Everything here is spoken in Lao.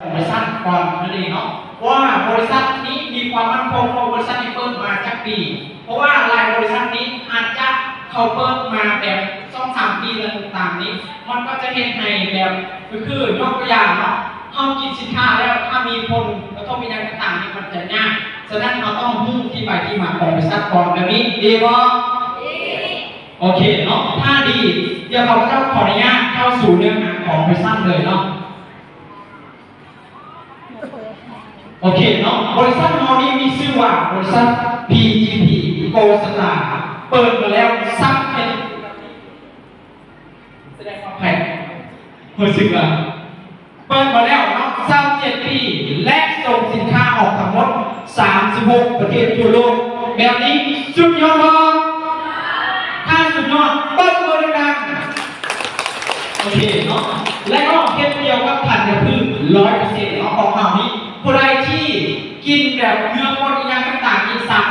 ບໍລິສັດກ່ອນນັ້ນເອງເນາະ ວ່າບໍລິສັດນີ້ມີຄວາມໝັ້ນຄົງ ວ່າບໍລິສັດນີ້ເປີດມາຈັກປີ ເພາະວ່າຫຼາຍບໍລິສັດນີ້ອາດຈະເຂົາເປີດມາແບບສອງສາມປີແລ້ວຕ່າງໆນີ້ ມັນກໍຈະເຮັດໃຫ້ແບບ ກໍຄືຍົກຕົວຢ່າງເນາະ ເຮົາກິນສິນຄ້າແລ້ວ ຖ້າມີຜົນກະທົບອີ່ຫຍັງຕ່າງໆນີ້ ມັນຈະຍາກ. ສະນັ້ນເຮົາຕ້ອງຮູ້ທີ່ໄປທີ່ມາຂອງບໍລິສັດກ່ອນ ແບບນີ້ດີບໍ່? ໂອເຄເນາະ ຖ້າດີ ດຽວຂ້າພະເຈົ້າຂໍອະນຸຍາດເຂົ້າສູ່ເນື້ອຫາຂອງບໍລິສັດເລີຍເນາະ. ໂອເຄເນາະ ບໍລິສັດເຮົານີ້ມີຊື່ວ່າບໍລິສັດ ພີຈີພີ ໂກລສະຕາ ເປີດມາແລ້ວຊາວເຈັດ ສະແດງຄວາມໃຜ ຮູ້ສຶກວ່າ ເປີດມາແລ້ວເນາະ ຊາວເຈັດປີ ແລະ ສົ່ງສິນຄ້າອອກທັງໝົດ ສາມສິບຫົກປະເທດທົ່ວໂລກ ແບບນີ້ສຸດຍອດບໍ່? ຖ້າສຸດຍອດ ຕົບມືດັງໆ ໂອເຄເນາະ ແລະ ກໍເຮັດກ່ຽວກັບທັນຍະພືດ ຮ້ອຍເປີເຊັນເນາະ ຂອງເຮົານີ້ ຜູ້ໃດທີ່ກິນແບບເນື້ອມົດອີ່ຫຍັງຕ່າງໆ ອີກສາມ